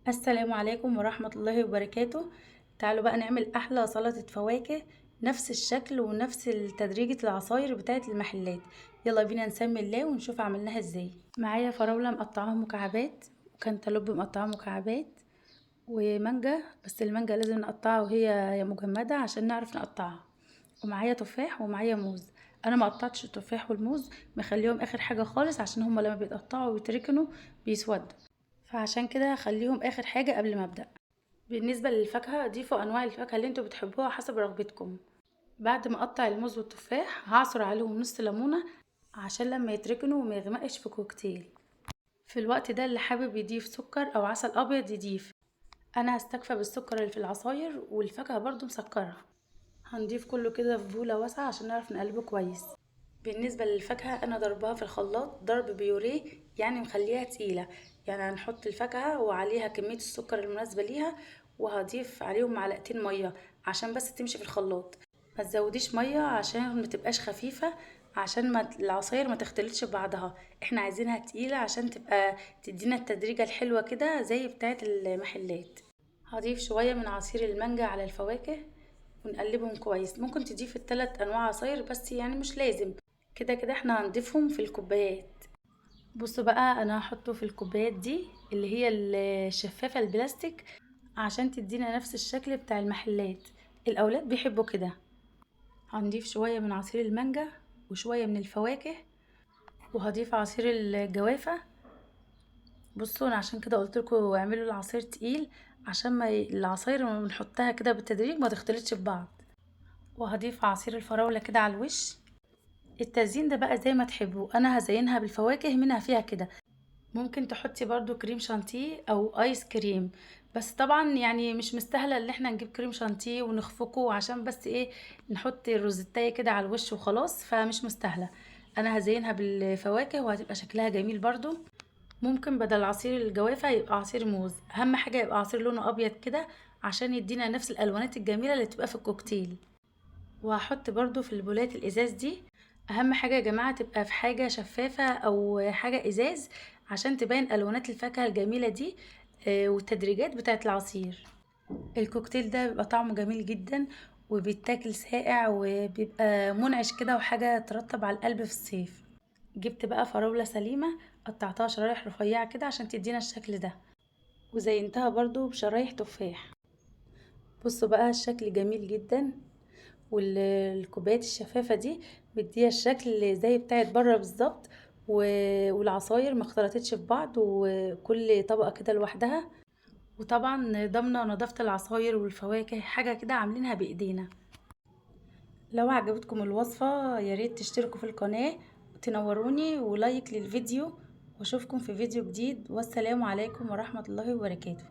السلام عليكم ورحمة الله وبركاته. تعالوا بقى نعمل أحلى سلطة فواكه، نفس الشكل ونفس تدريجة العصاير بتاعت المحلات. يلا بينا نسمي الله ونشوف عملناها ازاي. معايا فراولة مقطعاها مكعبات، وكنتالوب مقطعاه مكعبات، ومانجا، بس المانجا لازم نقطعها وهي مجمدة عشان نعرف نقطعها، ومعايا تفاح ومعايا موز. انا ما قطعتش التفاح والموز، مخليهم اخر حاجة خالص عشان هما لما بيتقطعوا ويتركنوا بيسودوا، فعشان كده هخليهم اخر حاجة قبل ما ابدأ. بالنسبة للفاكهة ضيفوا انواع الفاكهة اللي انتوا بتحبوها حسب رغبتكم. بعد ما اقطع الموز والتفاح هعصر عليهم نص ليمونة عشان لما يتركنوا ما يغمقش في كوكتيل. في الوقت ده اللي حابب يضيف سكر او عسل ابيض يضيف، انا هستكفى بالسكر اللي في العصاير، والفاكهة برضو مسكرة. هنضيف كله كده في بولة واسعة عشان نعرف نقلبه كويس. بالنسبة للفاكهة انا ضربها في الخلاط ضرب بيوريه، يعني مخليها تقيلة، يعني هنحط الفاكهة وعليها كمية السكر المناسبة ليها، وهضيف عليهم معلقتين مية عشان بس تمشي في الخلاط. ما تزوديش مية عشان ما تبقاش خفيفة، عشان ما العصاير ما تختلطش ببعضها، احنا عايزينها تقيلة عشان تبقى تدينا التدريجة الحلوة كده زي بتاعة المحلات. هضيف شوية من عصير المانجا على الفواكه ونقلبهم كويس. ممكن تضيف التلات انواع عصاير بس يعني مش لازم، كده كده احنا هنضيفهم في الكوبايات. بصوا بقى انا هحطه في الكوبايات دي اللي هي الشفافة البلاستيك عشان تدينا نفس الشكل بتاع المحلات، الاولاد بيحبوا كده. هنضيف شوية من عصير المانجا وشوية من الفواكه، وهضيف عصير الجوافة. بصوا انا عشان كده قلت لكم اعملوا العصير تقيل عشان ما العصاير لما بنحطها كده بالتدريج ما تختلطش ببعض. وهضيف عصير الفراولة كده على الوش. التزيين ده بقى زي ما تحبوا، انا هزينها بالفواكه منها فيها كده. ممكن تحطي برضو كريم شانتيه او ايس كريم، بس طبعا مش مستاهله ان احنا نجيب كريم شانتيه ونخفقه عشان بس ايه نحط الروزتايه كده على الوش وخلاص، فمش مستاهله. انا هزينها بالفواكه وهتبقى شكلها جميل برضو. ممكن بدل عصير الجوافه يبقى عصير موز، اهم حاجه يبقى عصير لونه ابيض كده عشان يدينا نفس الالوانات الجميله اللي تبقى في الكوكتيل. وهحط برضو في البولات الازاز دي، اهم حاجه يا جماعه تبقى في حاجه شفافه او حاجه ازاز عشان تبين الوانات الفاكهه الجميله دي، والتدريجات بتاعه العصير. الكوكتيل ده بيبقى طعمه جميل جدا وبيتاكل ساقع وبيبقى منعش كده وحاجه ترطب على القلب في الصيف. جبت بقى فراوله سليمه قطعتها شرايح رفيعه كده عشان تدينا الشكل ده، وزينتها برضو بشرايح تفاح. بصوا بقى الشكل جميل جدا، والكوبايات الشفافه دي مديها الشكل زي بتاعت بره بالظبط، والعصاير ما اختلطتش في بعض وكل طبقه كده لوحدها، وطبعا ضامنه نظافه العصاير والفواكه، حاجه كده عاملينها بايدينا. لو عجبتكم الوصفه يا ريت تشتركوا في القناه وتنوروني ولايك للفيديو، واشوفكم في فيديو جديد، والسلام عليكم ورحمه الله وبركاته.